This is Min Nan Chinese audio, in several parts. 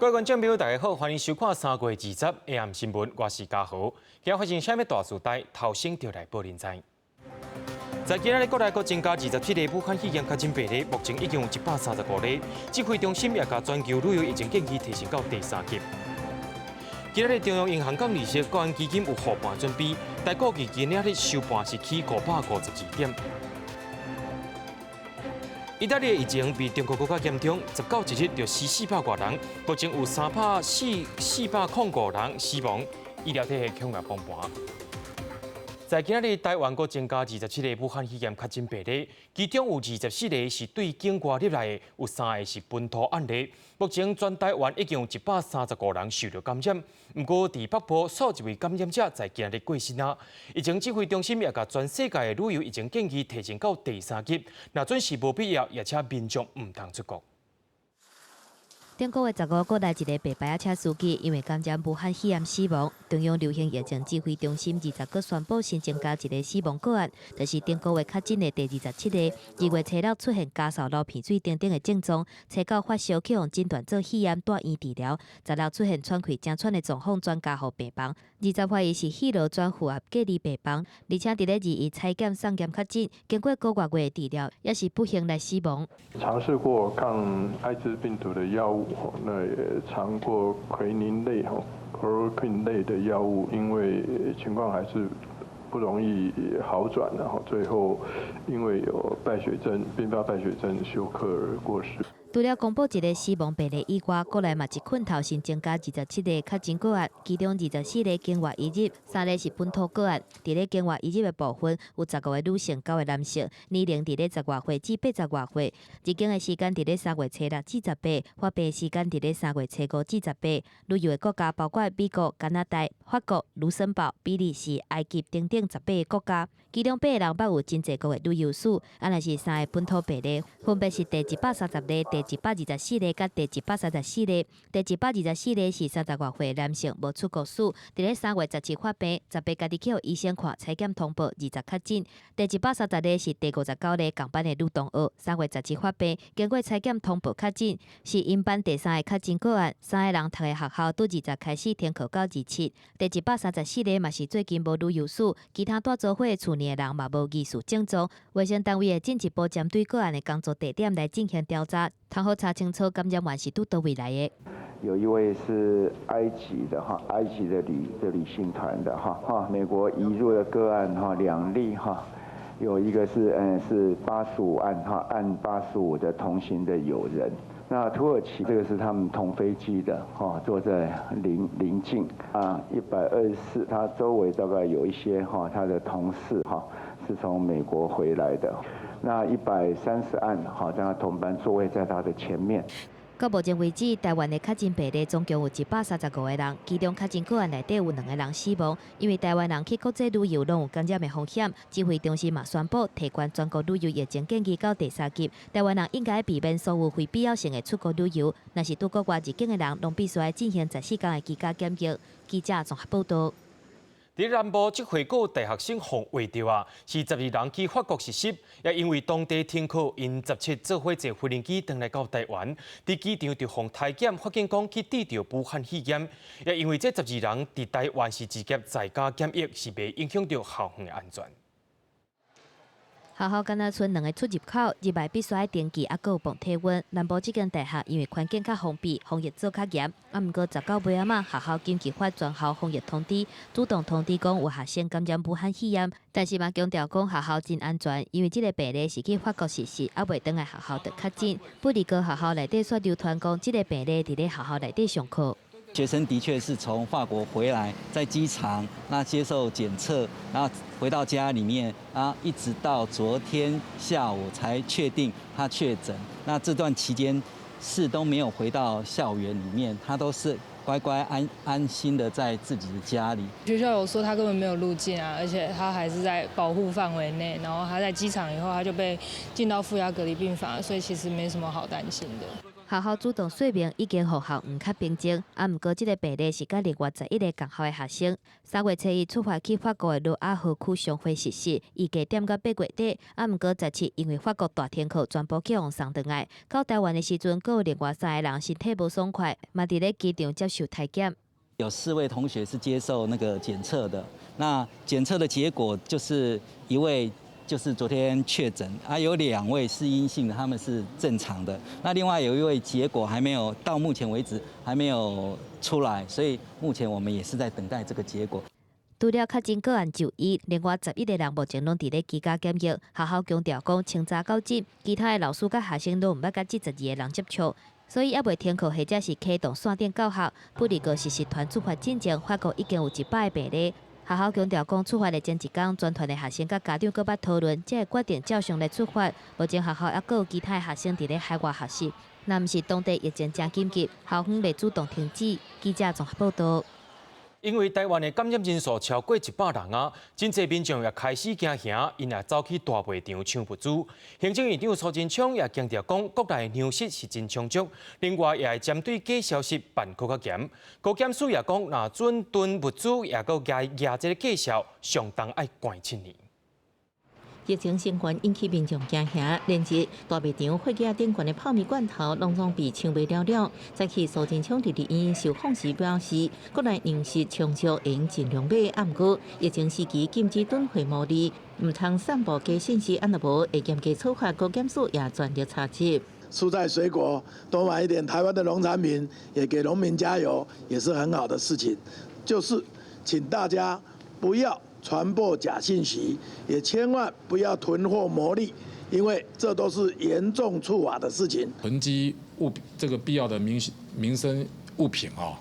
各位觀眾朋友，大家好，歡迎收看3月20下暗新聞，我是嘉豪。今仔發生啥物大事代，頭先就來報恁知。在今仔日國內閣增加27例武漢肺炎確診病例，目前已經有135例。指揮中心也共全球旅遊疫情建議提升到第三級。今仔日中央銀行降利息，國安基金有護盤準備，台股期今仔日收盤是起552點。意大利的疫情比中國閣較嚴重，19一日就死400外人，目前有405人死亡，醫療體系恐會崩盤。在今仔日台灣閣增加27例武漢肺炎確診病例，其中有24個是對境外入來的，有三個是本土案例。目前全台灣已經有135人受著感染，毋過佇北部煞一位感染者在今仔日過身啊。疫情指揮中心也共全世界的旅遊疫情建議提升到第三級，若準是無必要，也請民眾毋通出國。頂個月15國內一个白牌仔車司機因為感染武漢肺炎死亡。中央流行疫情指揮中心二十閣宣布新增加一个死亡個案，就是頂個月確診的第27個。2月初六出現咳嗽、流鼻水等等的症狀，初九發燒去予診斷做肺炎，蹛院治療。十六出現喘氣誠喘的狀況，轉加護病房。二十懷疑是肺癆轉負壓隔離病房，而且佇咧21採檢送檢確診，經過個外月的治療，也是不幸來死亡。嘗試過抗艾滋病毒的藥物，那也嘗過奎寧類、chloroquine 類的藥物，因為情況還是不容易好轉，然後最後因為有敗血症、併發敗血症休克而過世。除了公布一个死亡病例以外，國內嘛一困頭新增加27個確診個案，其中24個境外移入，三个是本土個案。佇咧境外移入的部分，有15個女性，九個男性，年齡佇咧十外歲至80外歲。入境的時間佇咧3月初六至十八，發病時間佇咧3月初五至十八。旅遊的國家包括美國、加拿大、法國、盧森堡、比利時、埃及等等18個國家。其中八個人捌有真濟國的旅遊史，啊，若是三個本土病例，分別是第130例、第124例佮第134例。第124例是30外歲男性，無出國史，佇咧3月17發病，18家己去予醫生看，採檢通報，二十確診。第130例是第59例仝班的女同學，3月17發病，經過採檢通報確診，是𪜶班第三个確診個案。三个人讀的學校佇二十開始停課到27。第134例嘛是最近無旅遊史，其他蹛做伙厝內的人嘛無疑似症狀。衛生單位會進一步針對個案的工作地點來進行調查，通好查清楚感染源是佇佗位來的。有一位是埃及的哈，埃及的旅行團的哈，哈，美國移入的個案哈兩例哈，有一個是85案哈，案85的同行的友人。那土耳其這個是他們同飛機的哈，坐在鄰近啊，124，他周圍大概有一些哈，他的同事哈是從美國回來的。那130案哈，在他同班座位在他的前面。到目前為止，台灣的確診病例總共有135個人，其中確診個案內底有兩個人死亡。因為台灣人去國際旅遊攏有感染的風險，指揮中心嘛宣布提懸全國旅遊疫情建議到第三級，台灣人應該避免所有非必要性的出國旅遊。若是佇國外入境的人，攏必須愛進行14天的居家檢疫。記者綜合報道。佇南部這回閣有大學生予畫著啊，是12人去法國實習，也因為當地停課，𪜶17坐伙坐飛行機轉來到台灣，佇機場就予篩檢，發現講去得著武漢肺炎，也因為這12人佇台灣是直接在家檢疫，是袂影響著校園的安全。學校敢若賰兩个出入口，入來必須愛登記，猶閣有磅體溫。南部這間大學因為環境較封閉，防疫做較嚴。啊，毋過19尾仔嘛，學校緊急發全校防疫通知，主動通知講有學生感染武漢肺炎，但是嘛強調講學校真安全，因為這个病例是去法國實習，猶未轉來學校就確診。不過學校內底煞流傳講，這个病例佇咧學校內底上課。學生的確是從法國回來，在機場那接受檢測，然後回到家裡面，啊，一直到昨天下午才確定他確診。那這段期間是都沒有回到校園裡面，他都是乖乖安安心的在自己的家裡。學校有說他根本沒有入境啊，而且他還是在保護範圍內。然後他在機場以後，他就被進到負壓隔離病房，所以其實沒什麼好擔心的。學校主動說明已經予校園較平靜，啊，毋過這个病例是佮另外11個仝校的學生。3月初一出發去法國的盧阿河區商會實習，預計踮到8月底，啊，毋過十七因為法國大停課，全部去予送轉來。到台灣的時陣，閣有另外三个人身體無爽快，嘛佇咧機場接受篩檢。有四位同學是接受那個檢測的，那檢測的結果就是一位就是昨天確診，啊有兩位是陰性的，他們是正常的。那另外有一位結果還沒有到目前為止還沒有出來，所以目前我們也是在等待這個結果。除了確診個案就醫，另外11個人目前攏佇咧居家檢疫。學校強調講，清查到這，其他的老師佮學生攏毋捌佮這十二个人接觸，所以猶未停課或者是啟動線頂教學。不過實習團出發進前，法國已經有100個病例。學校強調講，出發的前一工，全團的學生佮家長閣捌討論，才會決定照常來出發。目前學校猶閣有其他的學生佇咧海外學習，若毋是當地疫情誠緊急，校方袂主動停止。記者綜合報道。因為台灣的感染人數超過100人啊，真濟民眾也開始驚嚇，𪜶也走去大賣場搶物資。行政院長蘇貞昌也強調講，國內糧食是真充足，另外也會針對假消息辦閣較嚴。高檢署也講，若準囤物資，也閣舉舉這个假數，上重愛關7年。疫情升懸引起民眾驚嚇，連日大賣場貨架頂懸的泡麵罐頭，攏總被搶賣了了。早起蘇貞昌佇立院受訪時表示，國內糧食充足，會用盡量買。啊，毋過疫情時期禁止囤貨牟利，毋通散布假信息，按若無會嚴格處罰。高檢署也全力查緝。蔬菜水果多買一點，台灣的農產品也給農民加油，也是很好的事情。就是請大家不要傳播假信息，也千萬不要囤貨牟利，因為這都是嚴重觸法的事情。囤積物這個必要的民生物品啊，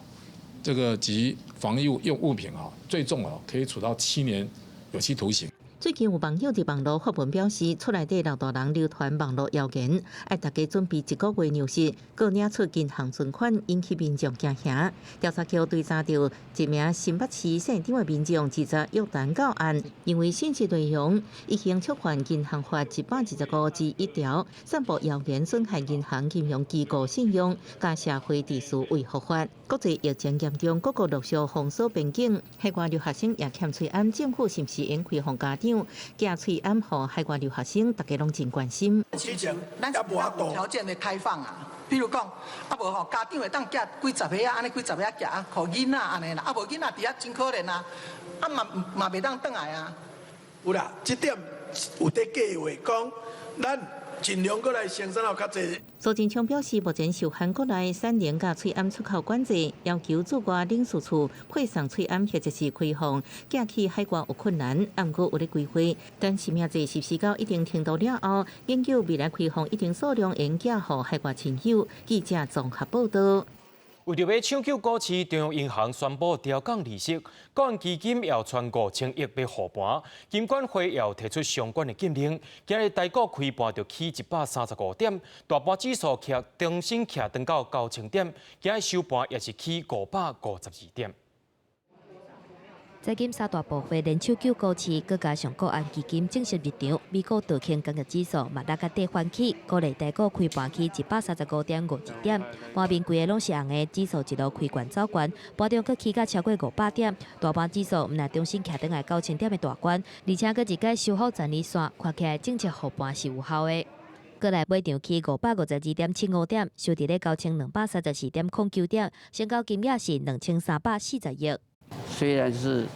這個及防疫用物品啊，最重啊可以處到7年有期徒刑。最近有網友佇網路發文表示，厝內底老大人流傳網路謠言，愛大家準備一個月糧食，閣領出銀行存款，引起民眾驚嚇。調查局追查著一名新北市姓張的民眾，自責約談到案，因為信息內容已經觸犯銀行法125之1條，散布謠言損害銀行金融機構信用，佮社會秩序維護法。國際疫情嚴重，各國陸續封鎖邊境，海外留學生也欠喙罨，政府是毋是應開放家長寄喙罨予海外留學生？大家攏真關心。之前咱是有條件的開放啊，比如講，啊無吼，家長會當寄幾十個啊，按呢幾十个寄啊，予囡仔按呢啦，啊無囡仔佇遐真可憐啊，啊嘛嘛袂當轉來啊。有啦，這點有佇計劃講，咱盡量閣來生產予較濟。蘇貞昌表示，目前受限國內產能佮喙罨出口管制，要求駐外領事處配送喙罨或者是開放寄去海外有困難，毋過有咧規劃。等實名制實施到一定程度了後，研究未來開放一定數量會寄予海外親友。記者綜合報道。為著欲搶救股市，中央銀行宣布調降利息，國安基金也傳5000億欲護盤，金管會也有提出相關的禁令。今日台股開盤就起135點，大盤指數徛重新徛轉到9000點，今日收盤也是起552點。財經三大部會聯手救股市，閣加上國安基金正式入場，美股道瓊工業指數嘛落甲底翻起，鼓勵台股開盤起135.52點，盤面規个攏是紅的，指數一路開懸走懸，盤中閣起到超過500點，大盤指數毋但重新徛轉來9000點的大關，而且閣一改收復十年線，看起來政策護盤是有效的。過來尾場起552.75點，收佇咧9234.09點，成交金額是2340億。雖然是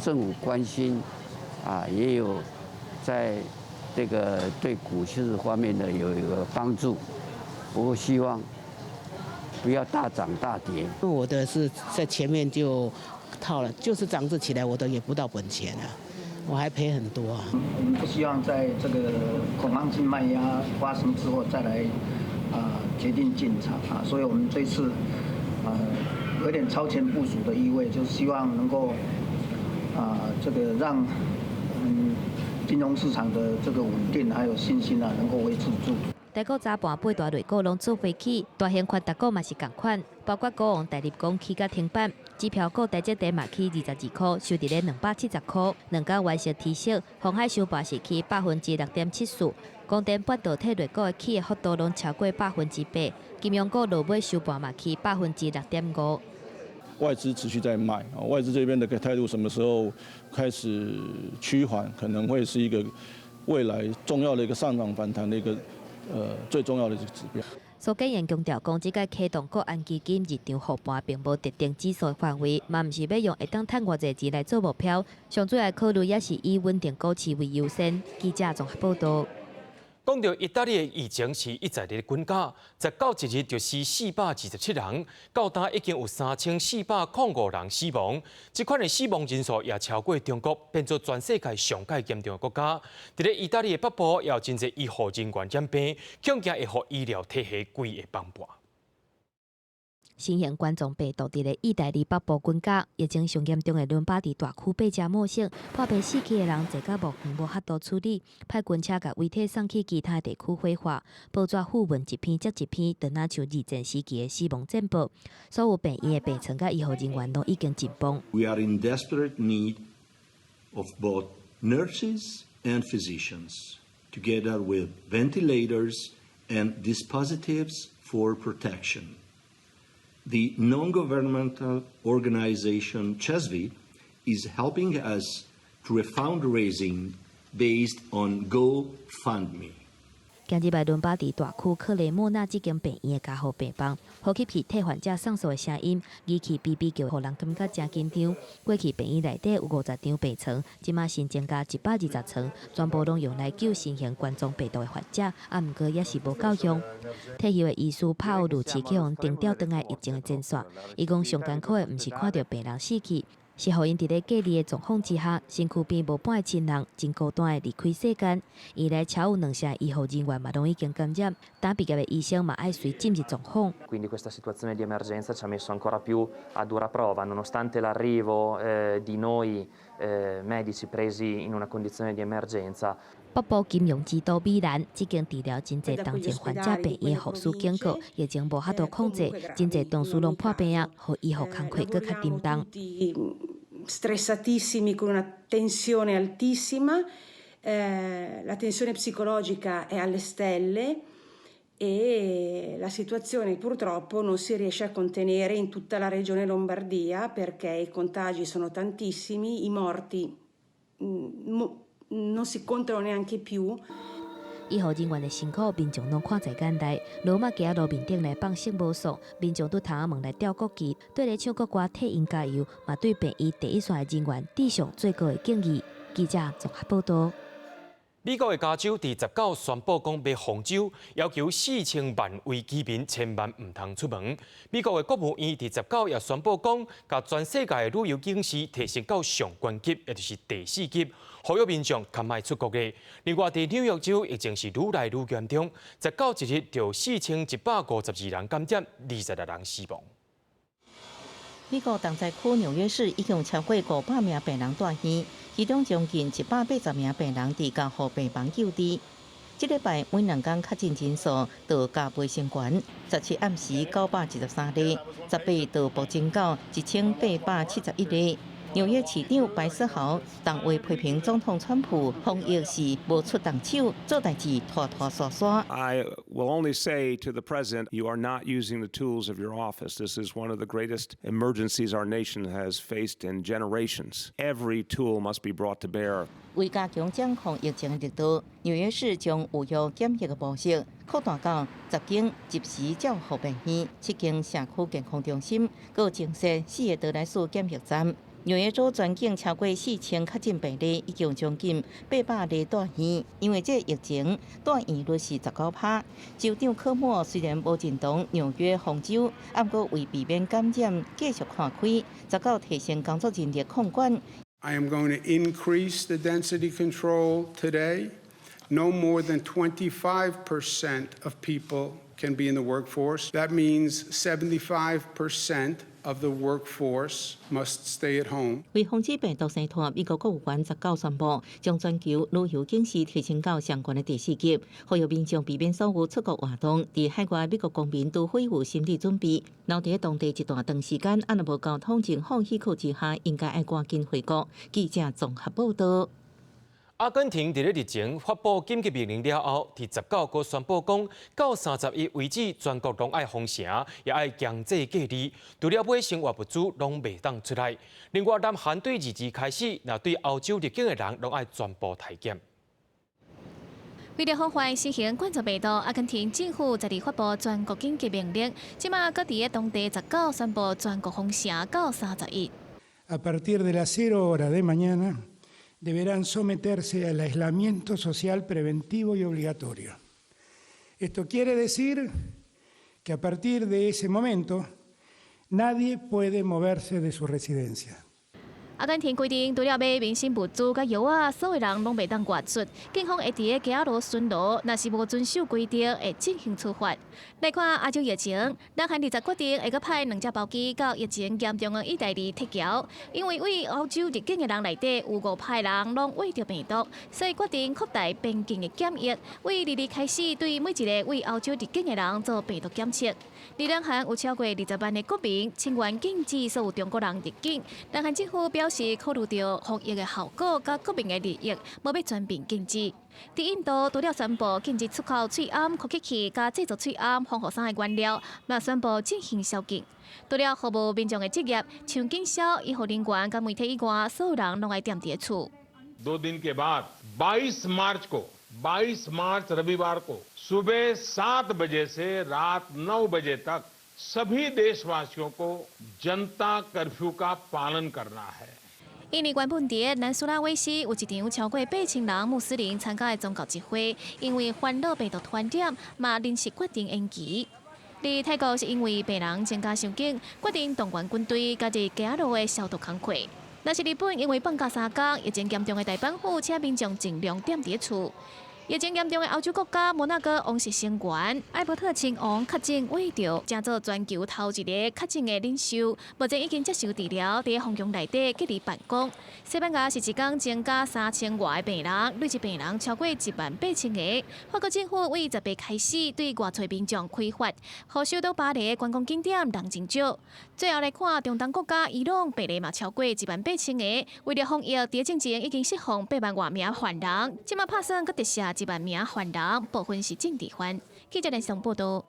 政府關心，啊，也有在這個對股市方面的有一個幫助，不過希望不要大漲大跌。我的是在前面就套了，就是漲子起來，我的也不到本錢啊，我還賠很多啊。我們不希望在這個恐慌性賣壓發生之後再來啊決定進場啊，所以我們這次啊有點超前部署的意味，就是希望能夠啊這個讓金融市場的這個穩定還有信心啊能夠維持住。台股早盤八大類股攏做伙起，大型權值股嘛是仝款，包括股王台立鋼起甲停板，指標股台積電嘛起22塊，收佇咧270塊，兩工完成提升，鴻海收盤是起6.74%，光電半導體類股的起的幅度攏超過8%，金融股落尾收盤嘛起6.5%。外資持續在賣，外資這邊的態度什麼時候開始趨緩，可能會是一個未來重要的一個上漲反彈的一個最重要的一個指標。蘇建榮強調講，這個啟動國安基金入場護盤，並無特定指數範圍，嘛毋是欲用會當趁偌濟錢來做目標，上主要考慮也是以穩定股市為優先。記者綜合報道。講到意大利的疫情是一再咧滾加，19一日就死427人，到今已經有3405人死亡。這款的死亡人數也超過中國，變做全世界上蓋嚴重的國家。佇咧意大利的北部也有真濟醫護人員染病，恐驚會予醫療體系規个崩盤。新型冠狀病毒佇咧意大利北部滾加，疫情上嚴重的倫巴第大區八成莫省，破病死去的人濟甲墓園無法度處理，派軍車共遺體送去其他地區火化，報紙訃聞一篇接一篇，就若像二戰時期的死亡戰報。所有病院的病床佮醫護人員攏已經緊繃。 We are in desperate need of both nurses and physicians, together with ventilators and dispositives for protection. The non-governmental organization CESVI is helping us through a fundraising based on GoFundMe. 今日佇倫巴第大區克雷莫納這間病院的加護病房，呼吸器替患者送數的聲音，語氣嗶嗶叫，予人感覺誠緊張。過去病院內底有50張病床，這馬新增加120床，全部攏用來救新型冠狀病毒的患者，啊，毋過也是無夠用。退休的醫師帕奧魯奇去予徵調轉來疫情的前線，伊講上艱苦的毋是看著病人死去，是予𪜶佇咧隔離的狀況之下，身軀邊無半個親人，真孤單的離開世間。原來超有兩成醫護人員嘛，攏已經感染，剛畢業的醫生嘛愛隨進入狀況。 Quindi questa situazione di emergenza ci ha messo ancora più a dura prova, nonostante l'arrivo di noi medici presi in una condizione di emergenza. 北部金融之都米蘭，這間治療真濟重症患者病院的護士警告，疫情無法度控制，真濟同事攏破病啊，予醫護工課閣較沉重。 Stressatissimi con una tensione altissima, la tensione psicologica è alle stelle e la situazione purtroppo non si riesce a contenere in tutta la regione Lombardia perché i contagi sono tantissimi, i morti non si contano neanche più. 醫護人員的辛苦，民眾攏看在眼內。羅馬街仔路面頂來放聖無數，民眾拄窗仔門來吊國旗，綴咧唱國歌替𪜶加油，嘛對病院第一線的人員致上最高的敬意。記者綜合報道。美國的加州佇19宣布講欲封州，要求4000萬位居民千萬毋通出門。美國的國務院佇十九也宣布講，共全世界的旅遊警示提升到上懸級，也就是第四級，呼籲民眾較莫出國的。另外，佇紐約州疫情是愈來愈嚴重，十九一日就4152人感染，26人死亡。美國重災區紐約市已經有超過500名病人住院，其中將近180名病人佇加護病房救治。這禮拜每兩工確診人數都加倍升懸，17暗時913例，18就暴增到1871例。紐約市長白思豪當會批評總統川普防疫是無出動手，做代誌拖拖沙沙。 I will only say to the president, you are not using the tools of your office. This is one of the greatest emergencies our nation has faced in generations. Every tool must be brought to bear. 為加強掌控疫情的力度，紐約市將預約檢疫的模式擴大到10間即時照護病院、7間社區健康中心，閣增設4個得來速檢疫站。紐約州全境超過4000確診病例，已經將近800例住院。因為這個疫情，住院率是19%。州長科莫雖然無認同紐約封州，毋過為避免感染，繼續看開，19提升工作人力控管。 I am going to increase the density control today. No more than 25% of people can be in the workforce. That means 75% of the workforce must stay at home. 為防止病毒生湠，美國國務院19宣布，將全球旅遊警示提升到上懸的第四級，呼籲民眾避免所有出國活動。佇海外美國公民除非有心理準備，留佇當地一段長時間，啊若無交通政府許可之下，應該愛趕緊回國。記者綜合報道。阿根廷佇咧日前發布緊急命令了後，佇19閣宣布講，到31為止，全國攏愛封城，也愛強制隔離，除了買生活物資，攏袂當出來。另外，南韓對22開始，若對歐洲入境的人，攏愛全部篩檢。為了防範新型冠狀病毒，阿根廷政府12發布全國緊急命令，這馬閣佇當地19宣布全國封城到31。 A partir de las 0 hora de mañana deberán someterse al aislamiento social preventivo y obligatorio. Esto quiere decir que a partir de ese momento nadie puede moverse de su residencia. 阿根廷規定，除了買民生物資佮藥仔，所有人攏袂當外出。警方會佇咧街仔路巡邏，若是無遵守規定，會進行處罰。來看亞洲疫情，南韓20決定會閣派兩架包機到疫情嚴重的意大利撤僑，因為對歐洲入境的人內底有五趴人攏秽著病毒，所以決定擴大邊境的檢疫，對22開始對每一个對歐洲入境的人做病毒檢測。佇南韓有超過20萬个國民，請願禁止所有中國人入境。南韓政府表示，考慮著防疫的效果佮國民的利益，無欲全面禁止。佇印度，除了宣布禁止出口喙罨、呼吸器佮製造喙罨防護衫的原料，嘛宣布進行宵禁。除了服務民眾的職業，像警消、醫護人員佮媒體以外，所有人攏愛踮佇厝。 2 दिन के बाद 22 मार्च को, 22 मार्च रविवार को सुबह 7 बजे से रात 9 बजे तक सभी देशवासियों को जनता कर्फ्यू का पालन करना है。印尼原本佇南蘇拉威西有一場超過8000人穆斯林參加的宗教集會，因為煩惱病毒傳染，嘛臨時決定延期。佇泰國是因為病人增加傷緊，決定動員軍隊加入街路的消毒工課。若是日本因為放假3工，疫情嚴重的大阪府，請民眾盡量踮佇厝。疫情嚴重的歐洲國家摩納哥王室成員艾伯特親王確診染著，成做全球頭一個確診的領袖。目前已經接受治療，佇皇宮內底隔離辦公。西班牙是一工增加3000外個病人，累計病人超過1萬8000個。法國政府對18開始對外出民眾開罰，予首都巴黎觀光景點人真少。最後來看中東國家伊朗，病例嘛超過1萬8000個。為了防疫，佇進前已經釋放8萬外名犯人，這馬拍算閣特赦1萬名犯人，部分是政治犯。記者連線報道。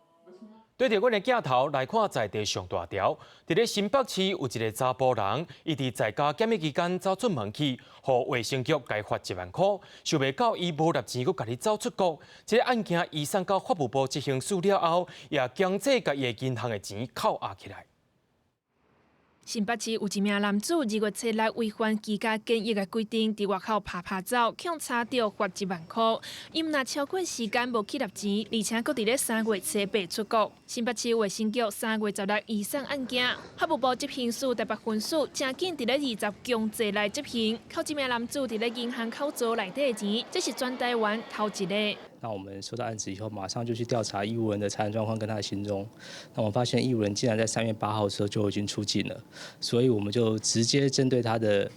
對著阮的鏡頭來看，在地上大條，佇咧新北市有一个查埔人，伊佇在家檢疫期間走出門去，予衛生局共罰1萬箍，想袂到伊無納錢，閣家己走出國。這个案件移送到法務部執行署了後，也強制共伊的銀行的錢扣押起來。新北市有一名男子2月7日違反居家檢疫的規定，佇外口趴趴走，予查著罰1萬箍。伊毋但超過時間無去納錢，而且閣佇咧3月7日出國。新北市衛生局3月16移送案件，法務部執行署台北分署誠緊佇咧20強制來執行，扣這名男子佇咧銀行口座內底的錢，這是全台灣頭一个。那我們收到案子以後，馬上就去調查義務人的財產狀況跟他的行蹤。那我們發現義務人竟然在3月8號的時候就已經出境了，所以我們就直接針對他的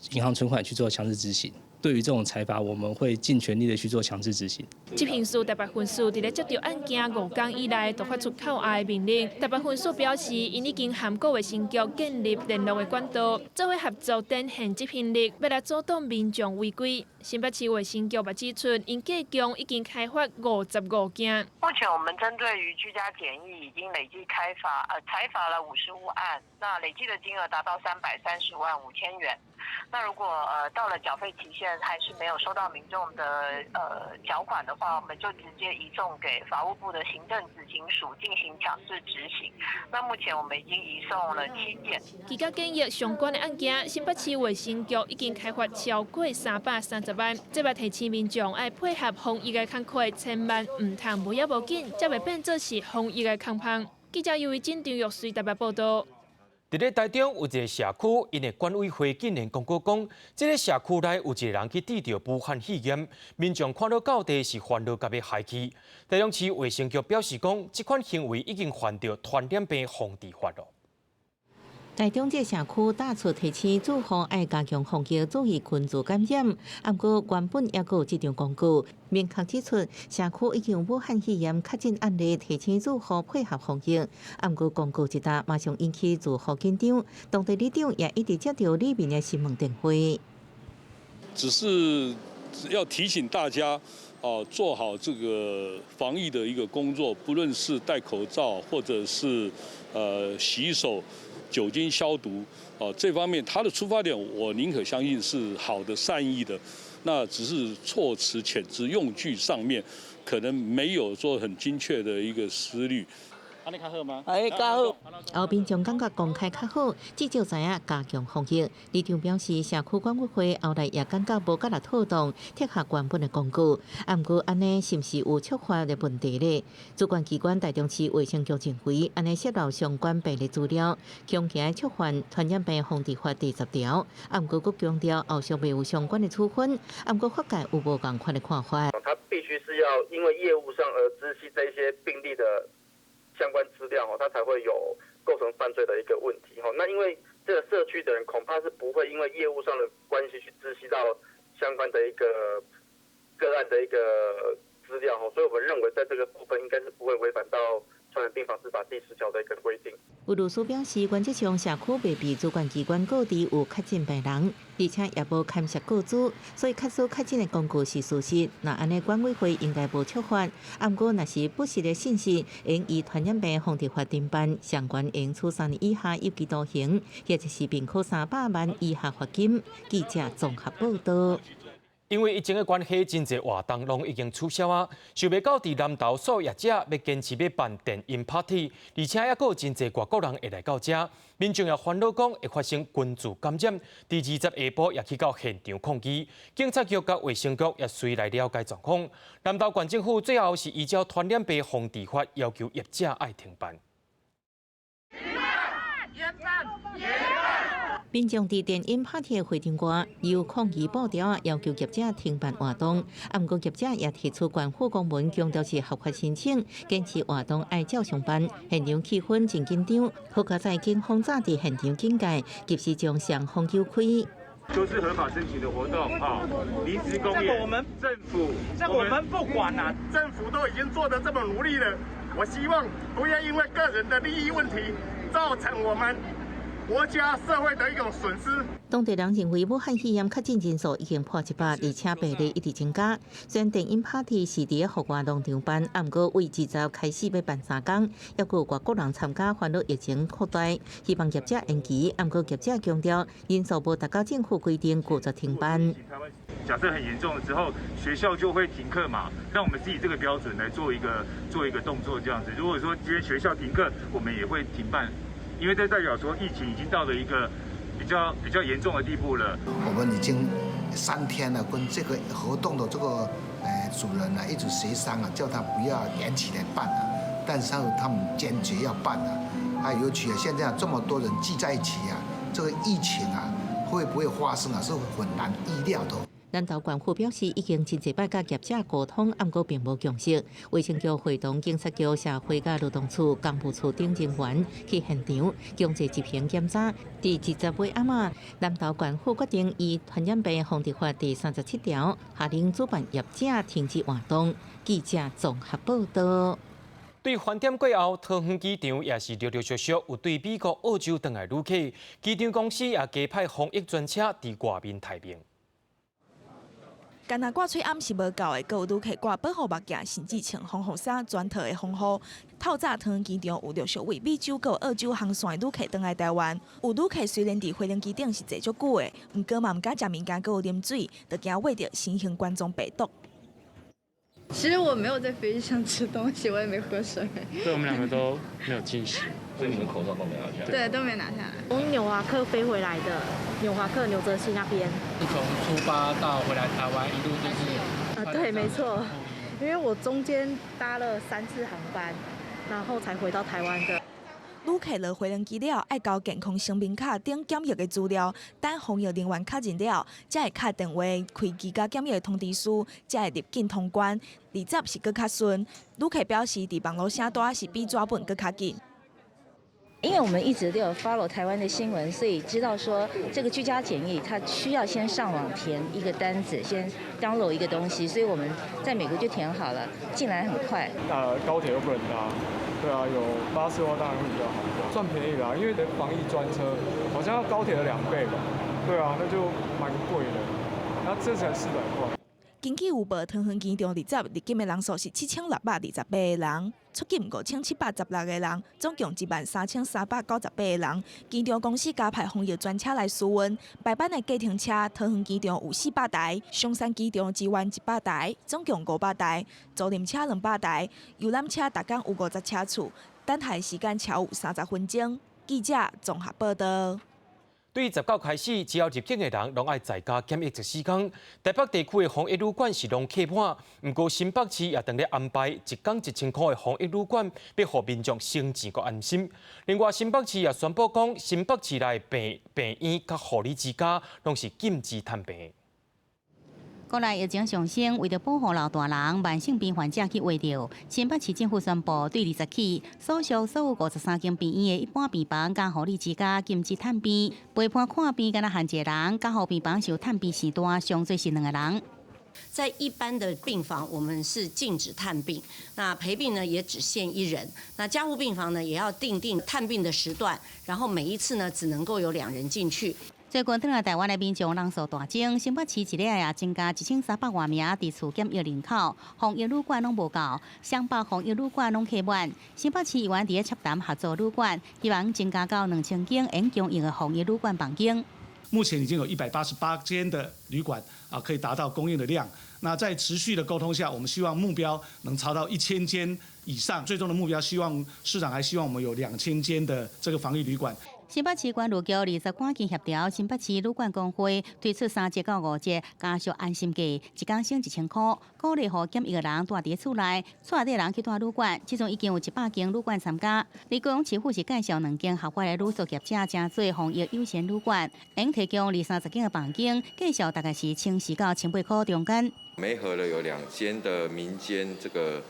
銀行存款去做強制執行。對於這種裁罰，我們會盡全力的去做強制執行。執行署台北分署佇咧接著案件5工以來，就發出扣押的命令。台北分署表示，𪜶已經和國衛生局建立聯絡的管道，做伙合作展現執行力，欲來阻擋民眾違規。新北市衛生局也指出，𪜶計共已經開罰55件。目前我們針對於居家檢疫已經累計開罰，裁罰了55案，那累計的金額達到330萬5千元。那如果到了繳費期限還是沒有收到民眾的繳款的話，我們就直接移送給法務部的行政執行署進行強制執行。那目前我們已經移送了7件。居家檢疫相關的案件，新北市衛生局已經開罰超過330萬。這擺提醒民眾愛配合防疫的工課，千萬毋通無影無緊，才袂變做是防疫的空縫。記者尤維真、張玉穗台北報道。佇咧台中有一个社區，𪜶的管委會竟然公告講，這个社區內有一个人去得著武漢肺炎，民眾看著到底是煩惱佮欲害去。台中市衛生局表示講，這款行為已經犯著傳染病防治法囉。台中這社區打出提醒住戶愛加強防疫，注意群聚感染。毋過原本猶閣有這張公告，明確指出社區已經有武漢肺炎確診案例，提醒住戶配合防疫。毋過公告一打，馬上引起住戶緊張。當地里長也一直接著里民的詢問電話。只是要提醒大家，哦，做好這個防疫的一個工作，不論是戴口罩或者是洗手、酒精消毒，哦，這方面他的出發點，我寧可相信是好的、善意的，那只是措辭遣詞用句上面可能沒有做很精確的一個思慮。按呢較好嗎？哎，較好。後民眾感覺公開較好，至少知影加強防疫。里長表示，社區管委會後來也感覺無佮來妥當，撤下原本的公告。啊，毋過按呢是毋是有觸法的問題咧？主管機關台中市衛生局認為，按呢洩露相關病例資料，恐驚觸犯傳染病防治法第10條。啊，毋過閣強調後續未有相關的處分。啊，毋過法界有無仝款的看法？他必須是要因為業務上而知悉這些病例的相關資料，他才會有構成犯罪的一個問題。那因為這個社區的人恐怕是不會因為業務上的關係去知悉到相關的一個個案的一個資料，所以我們認為在這個部分應該是不會違反到傳染病防治法第10條的一個規定。有律師表示，原則上社區未被主管機關告知有確診病人，而且也無牽涉個資，所以確實確診的公告是事實。若按呢管委會應該無觸法，啊，毋過若是不實的信息，應依傳染病防治法偵辦，相關應處3年以下有期徒刑，或者是併科300萬以下罰金。記者綜合報道。因為疫情的關係，真濟活動攏已經取消啊！想袂到佇南投數業者欲堅持欲辦電音 party，而且猶閣有真濟外國人會來到遮，民眾也煩惱講會發生群聚感染。佇20下晡也去到現場抗議，警察局佮衛生局也隨來了解狀況。南投縣政府最後是依照傳染病防治法要求業者愛停辦。延辦，延辦。民眾佇電音 party 的會場外，有抗議布條要求業者停辦活動。啊，毋過業者也提出官府公文，強調是合法申請，堅持活動愛照常辦。現場氣氛真緊張，好佳哉警方早佇現場警戒，及時將雙方糾開。就是合法申請的活動啊，臨時公演。我們政府，這我們不管啦，政府都已經做得這麼努力了，我希望不要因為個人的利益問題，造成我們國家社會的一種損失。當地人認為武漢肺炎確診人數已經破100，而且病例一直增加。雖然電音 party 是佇戶外農場辦，啊，毋過為20開始欲辦3工，猶閣有外國人參加，煩惱疫情擴大，希望業者延期。啊，毋過業者強調人數無達到政府規定，拒絕停辦。假設很嚴重的時候，學校就會停課嘛？那我們是以這個標準來做一個動作，這樣子。如果說今天學校停課，我們也會停辦。因為這代表說疫情已經到了一個比較嚴重的地步了。我們已經3天了，跟這個活動的這個主人呢一直協商啊，叫他不要延期來辦啊，但是他們堅決要辦啊。啊，尤其啊，現在這麼多人聚在一起啊，這個疫情啊會不會發生啊，是很難預料的。南投縣府表示，已經真濟擺佮業者溝通，毋過並無共識。衛生局會同警察局、社會佮勞動處、工務處等人員去現場強制執行檢查。佇20尾暗仔，南投縣府決定依傳染病防治法第37條，下令主辦業者停止活動。記者綜合報道。對飯點過後，桃園機場也是陸陸續續有對美國、澳洲轉來旅客，機場公司也加派防疫專車佇外面待命。干焦掛喙罨是無夠的，閣有旅客掛保護目鏡，甚至穿防護衫，全套的防護。透早桃園機場有陸續為美洲閣澳洲航線的旅客轉來台灣。有旅客雖然佇飛行機頂是坐足久的，毋過嘛毋敢食物件，閣有啉水，就驚秽著新型冠狀病毒。其實我沒有在飛機上吃東西，我也沒喝水。對，我們兩個都沒有進食，所以你們口罩都沒拿下來？對，都沒拿下來。從紐華克飛回來的，紐華克紐澤西那邊。從出發到回來台灣，一路就是。啊，對，沒錯，因為我中間搭了3次航班，然後才回到台灣的。旅客落飛機了，愛交健康聲明卡等檢疫的資料，等防疫人員確認了，才會敲電話開居家檢疫的通知書，才會入境通關。20是閣較順。旅客表示，佇網路寫單是比紙本閣較緊。因為我們一直都有 follow 台灣的新聞，所以知道說這個居家檢疫，它需要先上網填一個單子，先 download 一個東西，所以我們在美國就填好了，進來很快。高鐵又不能搭，對啊，有巴士的話當然會比較好，算便宜啦，因為防疫專車好像要高鐵的2倍吧，對啊，那就蠻貴的，那這才400塊。根據有報，桃園機場20入境的人數是7628個人，出境5716個人，總共13398個人。機場公司加派防疫專車來輸運，排班的計程車，桃園機場有400台，松山機場支援100台，總共500台，租賃車200台，遊覽車逐工有50車次，等待時間超有30分鐘。記者綜合報道。對19開始，只要入境的人，攏愛在家檢疫14天。台北地區的防疫旅館是攏客滿，毋過新北市也正咧安排一工1000箍的防疫旅館，欲予民眾省錢閣安心。另外，新北市也宣布講，新北市內病院佮護理之家攏是禁止探病。國內疫情上升，為著保護老大人、慢性病患者去畫著，新北市政府宣布，對20起，所屬所有53間病院的一般病房佮護理之家禁止探病，陪伴看病敢若限一個人，加護病房受探病時段上濟是兩個人。在一般的病房，我們是禁止探病，那陪病呢也只限一人。那加護病房呢，也要訂定探病的時段，然後每一次呢只能夠有兩人進去。最近轉來台灣的民眾人數大增，新北市一日也增加1300外名佇厝檢疫人口，防疫旅館攏無夠，雙北防疫旅館攏客滿。新北市議員佇咧洽談合作旅館，希望增加到2000間會供應的防疫旅館房間。目前已經有188間的旅館啊，可以達到供應的量。那在持續的溝通下，我們希望目標能超到1000間以上，最終的目標希望市長還希望我們有2000間的這個防疫旅館。新北市關旅局20趕緊協調新北市旅館公會推出3折到5折加速安心價，一工省1000箍，鼓勵予檢疫的人蹛佇厝內，厝內底人去蹛旅館。這陣已經有100間旅館參加。而高雄市府是介紹兩間合法的旅宿業者，成做防疫優先旅館，會提供二三十間的房間，價數大概是1400到1800箍中間。媒合了有兩間的民間這個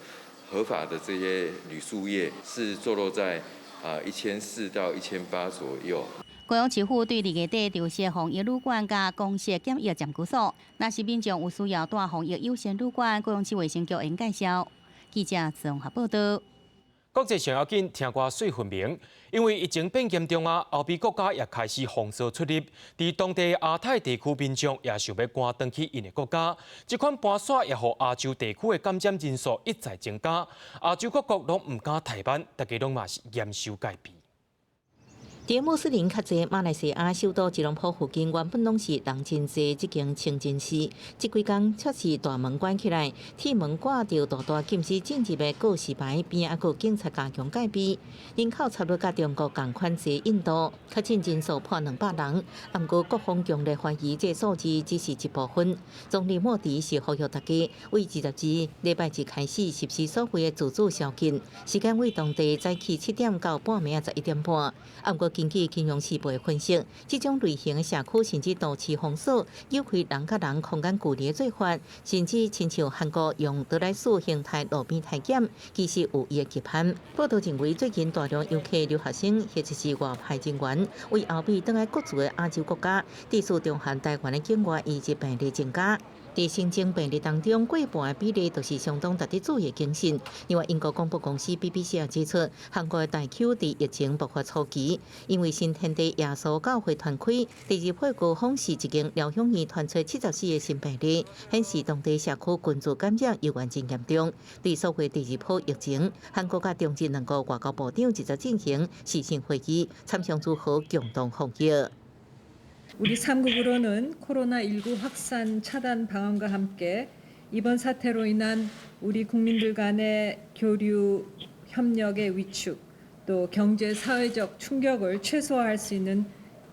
合法的這些旅宿業，是坐落在1400到1800左右。高雄市府對2月底籌設防疫旅館佮公設檢疫暫居所，若是民眾有需要蹛防疫優先旅館，高雄市衛生局會介紹。記者綜合報道。國際上要緊，聽歌媠分明，因為疫情變嚴重啊，歐美國家也開始封鎖出入，佇當地亞太地區民眾也想欲趕轉去𪜶的國家。這款搬徙也予亞洲地區的感染人數一再增加，亞洲各國攏毋敢怠慢，大家攏嘛是嚴守戒備。佇穆斯林較濟馬來西亞首都吉隆坡附近，原本攏是人真濟，這間清真寺，這幾工卻是大門關起來，鐵門掛著大大禁止進入的告示牌，邊仔閣有警察加強戒備。人口差不多佮中國仝款濟，印度確診人數破200人，毋過各方強烈懷疑這數字只是一部分。總理莫迪是呼籲大家，為22禮拜日開始實施所謂的自主宵禁，時間為當地早起7點到半暝11點半。毋過根據金融時報的分析，這種類型的社區甚至都市封鎖，有開人佮人空間距離的做法，甚至親像韓國用得來速形態路邊篩檢，其實有伊的極限。報道認為，最近大量遊客、留學生或者是外派人員，為歐美轉來各自的亞洲國家，致使中韓台灣的境外移入病例增加。佇新增病例當中，過半的比例都是相當值得注意的警訊。另外，英國廣播公司 BBC 也指出，韓國的大邱佇疫情爆發初期，因為新天地耶穌教會傳開，第二波高峰時一間療養院傳出74個新病例，顯示當地社區群聚感染猶原真嚴重。對所謂第二波疫情，韓國佮中日兩國外交部長直接進行視訊會議，參詳如何共同防疫。 우리 3국으로는 코로나19 확산 차단 방안과 함께 이번 사태로 인한 우리 국민들 간의 교류 협력의 위축 또 경제 사회적 충격을 최소화할 수 있는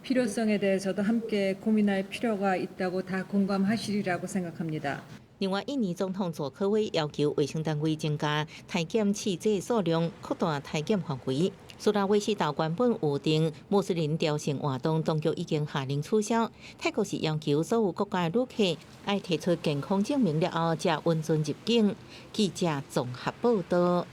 필요성에 대해서도 함께 고민할 필요가 있다고 다 공감하시리라고 생각합니다. 另外，印尼總統佐科威要求衛生單位增加篩檢試劑數量，擴大篩檢範圍。蘇拉威西島原本預定穆斯林朝聖活動，當局已經下令取消。泰國是要求所有國家的旅客愛提出健康證明了後，才允准入境。記者綜合報道。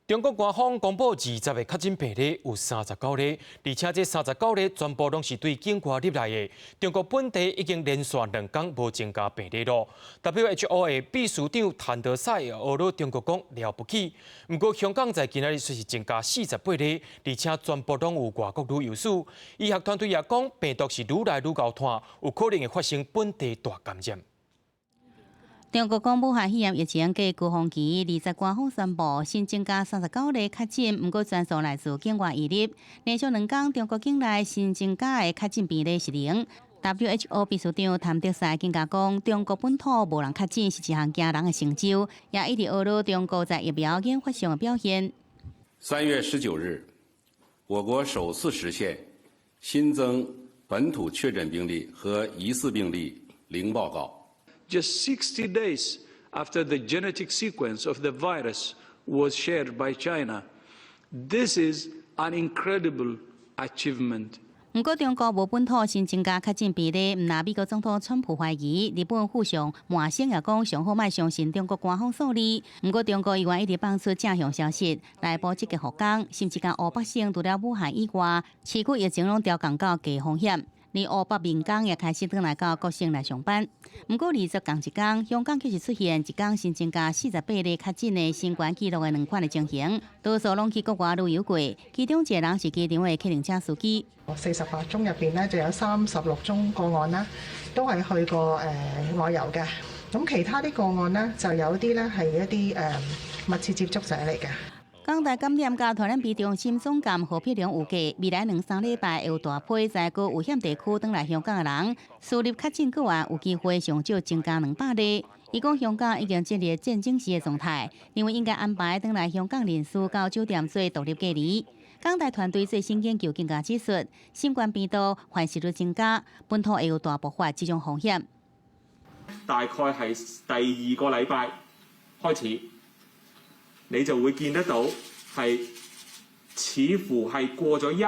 中國官方公布20個確診病例，有39例，而且這39例全部攏是對境外入來的。中國本地已經連續2天無增加病例咯。WHO 的秘書長譚德塞呵咾中國講了不起，毋過香港在今仔日卻是增加48例，而且全部攏有外國旅遊史。醫學團隊也講，病毒是愈來愈𠢕湠，有可能會發生本地大感染。中國講武漢肺炎疫情過高峰期，20官方宣布新增加39例確診，毋過全數來自境外移入。連續2天，中國境內新增加的確診病例是零。WHO 秘書長譚德塞更加講，中國本土無人確診是一項驚人的成就，也一直呵咾中國在疫苗研發上的表現。 3月19日，我國首次實現新增本土確診病例和疑似病例零報告。 Just 60 days after the genetic sequence of the virus was shared by China. This is an incredible achievement. 毋過中國無本土新增加確診病例，毋但美國總統川普懷疑，日本副相麻生也講上好莫相信中國官方數字。毋過中國猶原一直放出正向消息來補積極復工，甚至共湖北省除了武漢以外，市區疫情攏調降到低風險。連湖北民工也開始轉來到各省來上班。毋過20仝一工，香港卻是出現一工新增加48例確診的新懸紀錄的兩款的情形，多數攏去國外旅遊過，其中一個人是機場的客運車司機。 48宗入邊呢，就有36宗個案啦，都係去過外遊嘅。咁其他啲個案呢，就有啲咧係一啲密切接觸者嚟嘅。港大感染佮傳染病中心總監何柏良預計，未來兩三禮拜會有大批在閣危險地區轉來香港的人，輸入確診個案有機會上少增加200例。伊講香港已經進入戰爭時的狀態，認為應該安排轉來香港人士到酒店做獨立隔離。港大團隊最新研究更加指出，新冠病毒繁殖率增加，本土會有大爆發這種風險。大概係第二個禮拜開始，你就會見得到係似乎係過咗一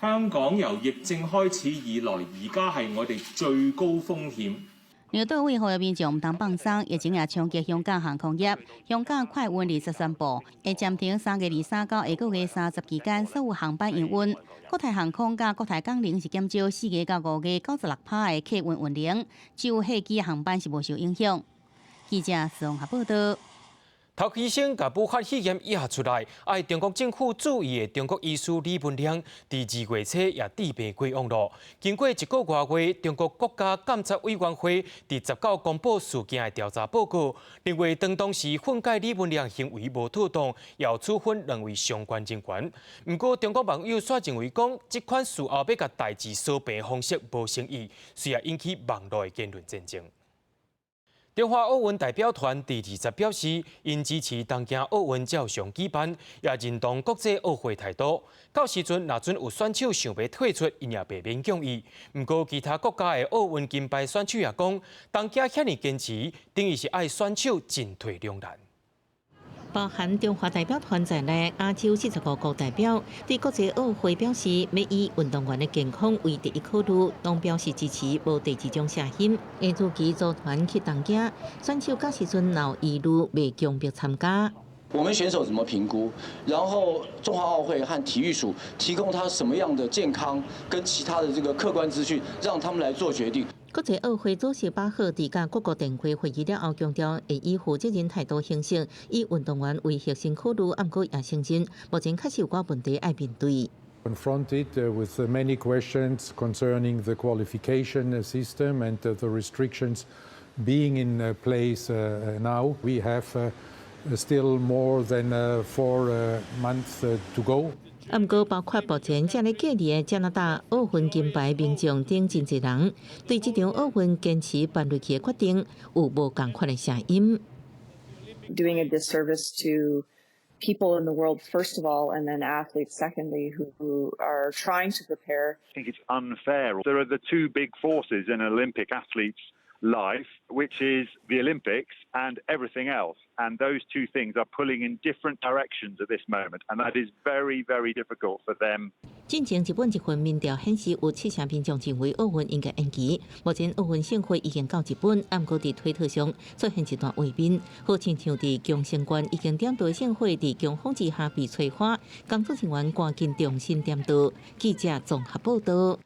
香港由疫症開始以來，而家係我哋最高風險。離島位呼籲民眾毋通放鬆，疫情也衝擊香港航空業。香港快運20宣布，會暫停3月23到下個月30期間所有航班營運。國泰航空佮國泰港龍是減少4個到5個96%的客運運能，只有客機航班是無受影響。記者綜合報道。頭醫生共武漢肺炎驗出來，愛中國政府注意的中國醫師李文亮，佇2月初也致病過往咯。經過一個外月，中國國家監察委員會佇19公布事件的調查報告，認為當時訓誡李文亮行為無妥當，要處分兩位相關人員。毋過中國網友煞認為講，這款事後欲共代誌掃平方式無誠意，遂也引起網路的言論戰爭。中華奧運代表團佇20表示，𪜶支持東京奧運照常舉辦，也認同國際奧會態度。到時陣，若準有選手想欲退出，𪜶也袂勉強伊。毋過，其他國家的奧運金牌選手也講，東京遐爾堅持，等於是愛選手進退兩難。包含中華代表團在內，亞洲45國代表對國際奧會表示，欲以運動員的健康為第一考慮，攏表示支持，無第二種聲音。會如期組團去東京，選手到時陣若有疑慮，袂強迫參加。我們選手怎麼評估？然後中華奧會和體育署提供他什麼樣的健康跟其他的這個客觀資訊，讓他們來做決定。國際奧會主席巴赫佇佮各國電話會議了後，強調會以負責任態度行事，以運動員為核心考慮，毋過也承認目前確實有寡問題愛面對。 Confronted with many questions concerning the qualification system and the restrictions being in place now, we have still more than 4 months to go. 毋過，包括目前正咧隔離的加拿大奧運金牌名將等真濟人，對這場奧運堅持辦落去的決定有無仝款的聲音。 Doing a disservice to people in the world, first of all, and then athletes, secondly, who are trying to prepare. I think it's unfair. There are the two big forces in Olympic athletes life, which is the Olympics and everything else. And those two things are pulling in different directions at this moment, and that is very, very difficult for them. 進前日本一份民調顯示，有七成民眾認為奧運應該延期。目前奧運聖火已經到日本，毋過佇推特上出現一段畫面，好親像佇宮城縣已經點著聖火佇強風之下被吹花，工作人員趕緊重新點著。記者綜合報道。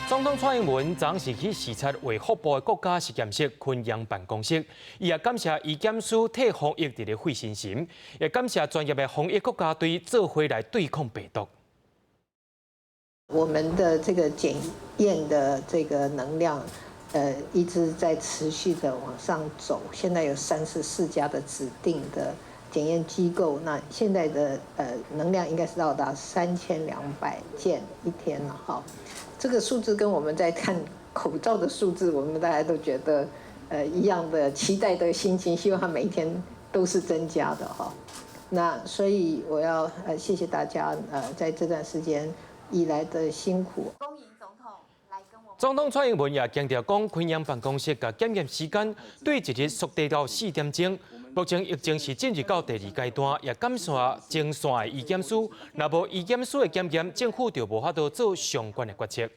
總統蔡英文昨時去視察衛福部的國家實驗室昆陽辦公室，伊也感謝醫檢師替防疫佇咧費心神，也感謝專業的防疫國家隊做伙來對抗病毒。我們的這個檢驗的這個能量，一直在持續的往上走。現在有34家的指定的檢驗機構，那現在的能量應該是到達3200件一天了，哈。這個數字跟我們在看口罩的數字，我們大家都覺得，一樣的期待的心情，希望它每一天都是增加的哈。那所以我要謝謝大家，在這段時間以來的辛苦。總統蔡英文也強調講，昆陽辦公室共檢驗時間對一日縮短到4點鐘。目前疫情是進入到第二階段，也感謝前線的醫檢師。若無醫檢師的檢驗，政府就無法度做相關的決策。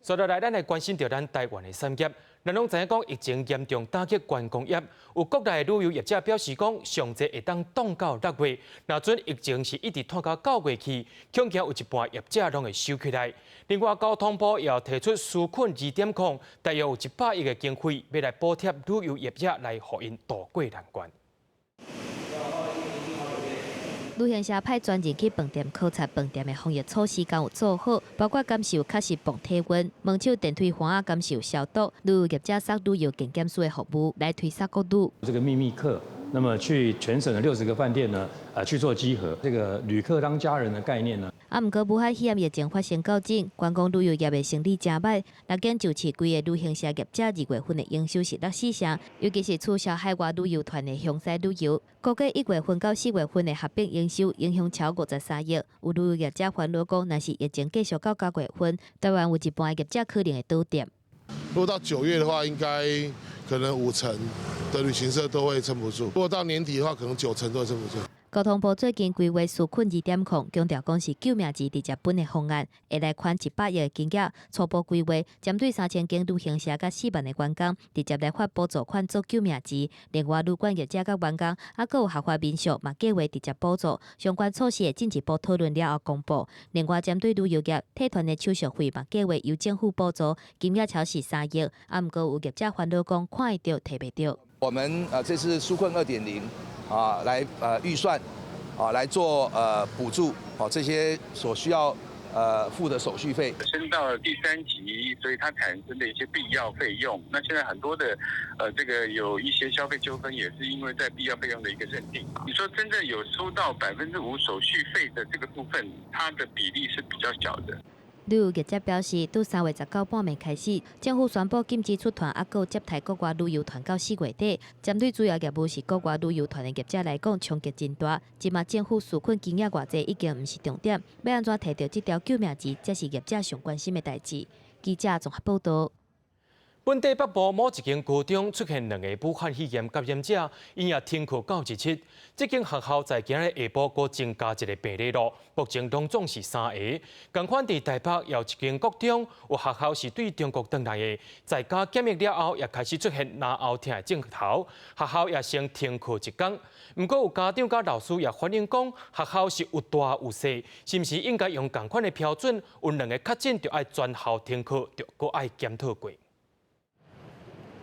接落來，咱來關心著咱台灣的產業。咱攏知影講疫情嚴重打擊觀光業，有國內旅遊業者表示講，上濟會當擋到6月。若準疫情是一直拖到9月去，恐驚有一半業者攏會收起來。另外，交通部也提出紓困2.0，大約有100億的經費，欲來補貼旅遊業者來予𪜶渡過難關。旅行社派專人去飯店考察飯店的防疫措施，敢有做好，包括監視有確實磅體溫、門口電梯環仔監視有消毒、旅遊業者送旅遊健檢師的服務來推捒國旅。這個秘密客，那麼去全省的60個飯店呢，去做稽核，這個旅客當家人的概念呢？啊，毋過武漢肺炎疫情發生到今，觀光旅遊業的生意誠䆀。六間就市規个旅行社業者2月份的營收是落4成，尤其是取消海外旅遊團的詳細旅遊，估計1月份到4月份的合併營收影響超53億。有旅遊業者煩惱講，若是疫情繼續到9月份，台灣有一半的業者可能會倒店。如果到9月的話，應該可能5成的旅行社都會撐不住；如果到年底的話，可能9成都會撐不住。交通部最近規劃紓困2.0，強調講是救命錢直接分的方案，會來款100億的金額，初步規劃針對3000間旅行社佮4萬个員工，直接來發補助款做救命錢。另外，旅館業者佮員工，猶閣有合法民宿嘛，計劃直接補助。相關措施會進一步討論了後公布。另外，針對旅遊業退團的手續費嘛，計劃由政府補助，金額超是3億。啊，毋過有業者煩惱講，看會著提袂著。我們這次紓困2.0。啊，來預算，啊來做補助，哦這些所需要付的手續費。升到了第3級，所以它產生的一些必要費用。那現在很多的這個有一些消費糾紛，也是因為在必要費用的一個認定。你說真正有收到5%手續費的這個部分，它的比例是比較小的。旅遊業者表示，對3月19半暝開始，政府宣布禁止出團，猶閣接待國外旅遊團到4月底。針對主要業務是國外旅遊團的業者來講，衝擊真大。這馬政府紓困金額偌濟已經毋是重點，欲按怎提著這條救命錢，才是業者上關心的代誌。記者綜合報導。本地北部某一間高中出現2个武漢肺炎感染者，𪜶也停課到日七。這間學校在今日下晡閣增加一个病例囉，目前攏總是3个。仝款佇台北也有一間國中有學校是對中國轉來的，在家檢疫了後，也開始出現咽喉疼的症頭，學校也先停課一工。毋過有家長佮老師也反映講，學校是有大有細，是毋是應該用仝款的標準？有2个確診就愛全校停課，就閣愛檢討過。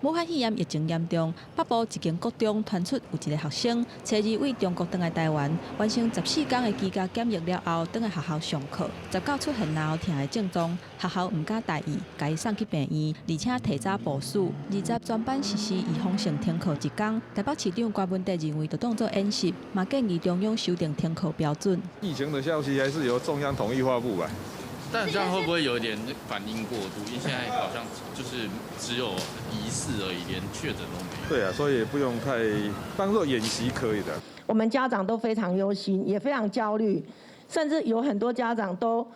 武漢肺炎疫情嚴重，北部一間國中傳出有一個學生，初二對中國轉來台灣，完成14天的居家檢疫了後，轉來學校上課。19出現咽喉疼的症狀，學校毋敢大意，共伊送去病院，而且提早部署。20全班實施預防性停課一工。台北市長柯文哲認為，就當做演習，嘛建議中央修訂停課標準。疫情的消息還是由中央統一發布吧。但這樣會不會有點反應過度？因為現在好像就是只有疑似而已，連確診都沒有。對啊，所以不用太當做演習可以的。我們家長都非常憂心，也非常焦慮，甚至有很多家長都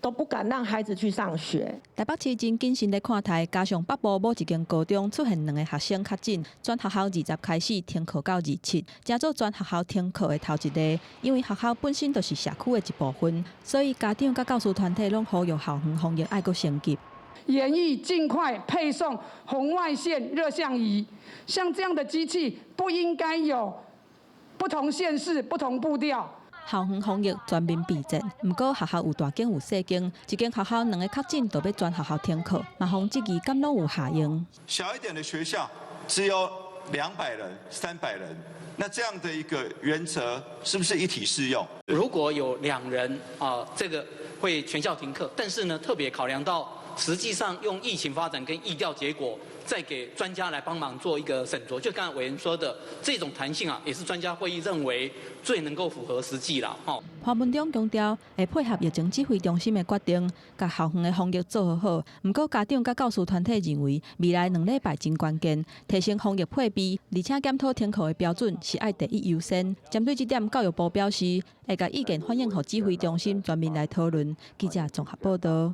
不敢讓孩子去上學。台北市真謹慎咧看待，加上北部某一間高中出現兩个學生確診，全學校20開始停課到27，成做全學校停課的頭一例。因為學校本身就是社區的一部分，所以家長佮教師團體攏呼籲校園防疫愛閣升級。研議盡快配送紅外線熱像儀，像這樣的機器不應該有不同縣市不同步調。校園防疫全面備戰，毋過學校有大間有細間，一間學校兩个確診，就欲全學校停課，嘛予質疑敢攏有效用。小一點的學校只有200人、300人，那這樣的一個原則是不是一體適用？如果有兩人啊，這個會全校停課，但是呢，特別考量到實際上用疫情發展跟疫調結果，再給專家來幫忙做一個審酌。就剛才委員說的，這種彈性啊，也是專家會議認為最能夠符合實際啦。吼。潘文忠強調，會配合疫情指揮中心的決定，共校園的防疫做好好。毋過家長佮教師團體認為，未來兩禮拜真關鍵，提升防疫配備，而且檢討停課的標準是愛第一優先。針對這點，教育部表示會共意見反映予指揮中心全面來討論。記者綜合報道。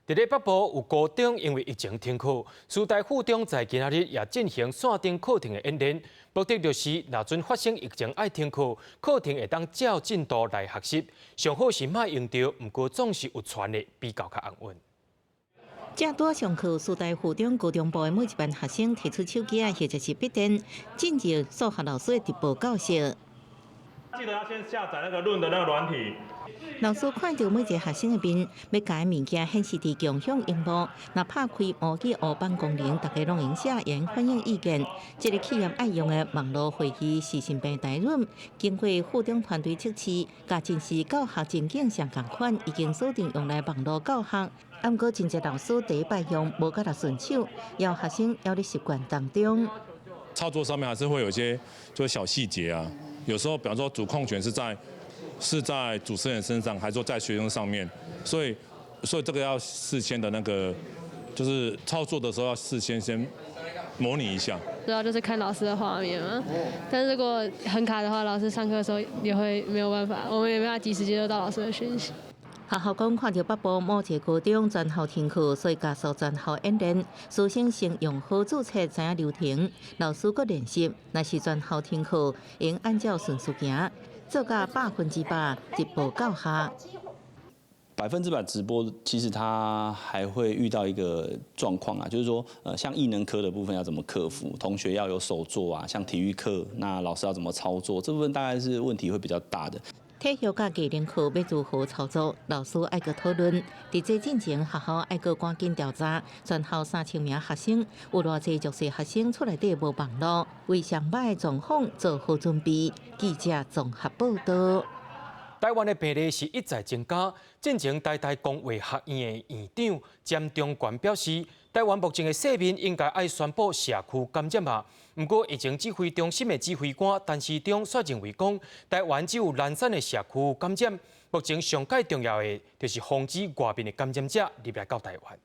佇咧北部有高中因為疫情停課，師大附中在今仔日也進行線頂課程的演練，目的就是若陣發生疫情愛停課，課程會當照進度來學習。上好是莫用著，毋過總是有傳的比較較安穩。正拄上課，師大附中高中部的每一班學生提出手機啊，或者是筆電，進入數學老師的直播教室。記得要先下載那個論的那個軟體。老師看著每一个學生的面，欲共物件顯示佇共享螢幕，若拍開模擬烏板功能，大家攏會寫言反映意見。這个企業愛用的網路會議視訊平台 Zoom，經過附中團隊測試，佮真實教學情景相仝款，已經鎖定用來網路教學。毋過真濟老師第一擺用，無佮若順手，要學生猶咧習慣當中。操作上面還是會有一些就是小細節啊，有時候比方說主控權是在主持人身上，還是說在學生上面，所以這個要事先的那個，就是操作的時候要事先先模擬一下。主要就是看老師的畫面嘛，但是如果很卡的話，老師上課的時候也會沒有辦法，我們也沒辦法及時接收到老師的訊息。學校講看著北部某一個高中全校停課，所以加速全校演練。師生先用好註冊，知影流程，老師閣練習。若是全校停課，應按照順序行，做到100%直播教學。 100%直播，其實他還會遇到一個狀況啊，就是說，像藝能科的部分要怎麼克服？同學要有手作啊，像體育課，那老師要怎麼操作？這部分大概是問題會比較大的。體育佮技能課欲如何操作？老師愛閣討論。佇這進前，學校愛閣趕緊調查，全校3000名學生，有偌濟弱勢學生厝內底無網路，為上歹狀況做好準備。記者綜合報道。台灣的病例是一再增加。進前台大公衛學院的院長詹中權表示，台灣目前的世面應該愛宣布社區感染啊。毋過疫情指揮中心的指揮官陳時中卻認為講，台灣只有零散的社區感染，目前上蓋重要的就是防止外面的感染者入來到台灣。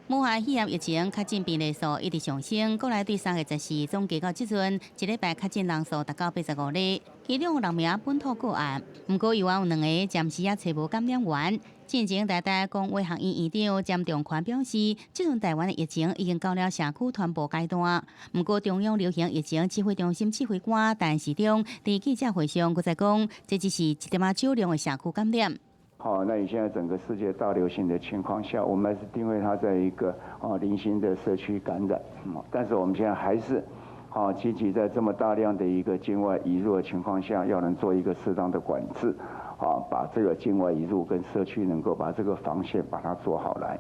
武漢肺炎疫情確診病例數一直上升，國內對3月14總計到這陣，一禮拜確診人數達到85例，其中有六名本土個案。毋過猶原有兩个暫時猶揣無感染源。進前台大公衛學院院長詹仲權表示，這陣台灣的疫情已經到了社區傳播階段。毋過中央流行疫情指揮中心指揮官陳時中佇記者會上閣再講，這只是一點仔少量的社區感染。好，那你現在整個世界大流行的情況下，我們還是定位它在一個零星的社區感染，但是我們現在還是，積極在這麼大量的一個境外移入的情況下，要能做一個適當的管制，把這個境外移入跟社區能夠把這個防線把它做好來。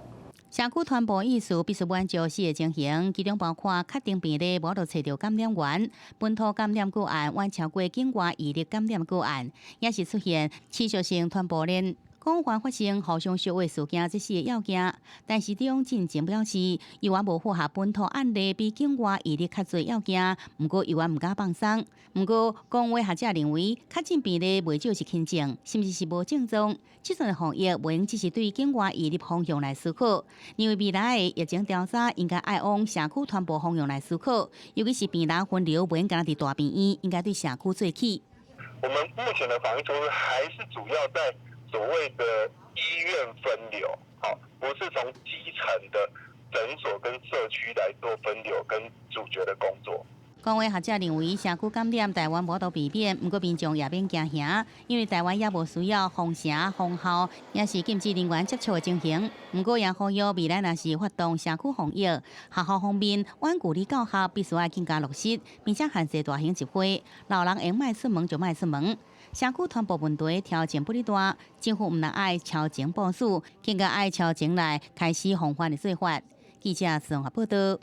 社區傳播意思必須滿足四个情形，其中包括確定病例無法度揣著感染源，本土感染個案遠超過境外移入感染個案，抑是出現持續性傳播鏈。廣泛發生互相相話事件，這四个要件。陳時中進前表示，猶原無符合本土案例比境外移入較濟要件，毋過猶原毋敢放鬆。毋過，公衛學者認為，確診病例袂少是輕症，甚至是無症狀。這陣防疫袂用只是對境外移入方向來思考，認為未來的疫情調查應該愛往社區傳播方向來思考，尤其是病人分流袂用干焦佇大病院，應該對社區做起。我們目前的防疫措施還是主要在所謂的醫院分流，好，不是從基層的診所跟社區來做分流跟阻絕的工作。公衛學者認為，社區感染台灣無法避免，毋過民眾也免驚嚇，因為台灣也無需要封城、封校，也是禁止人員接觸的情形。毋過也呼籲未來若是發動社區防疫，學校方面遠距離教學必須愛更加落實，並且限制大型集會，老人會欲出門就莫出門。社區傳播問題挑戰不哩大，政府毋但愛超前部署，更加愛超前來開始防範的做法。記者綜合報道。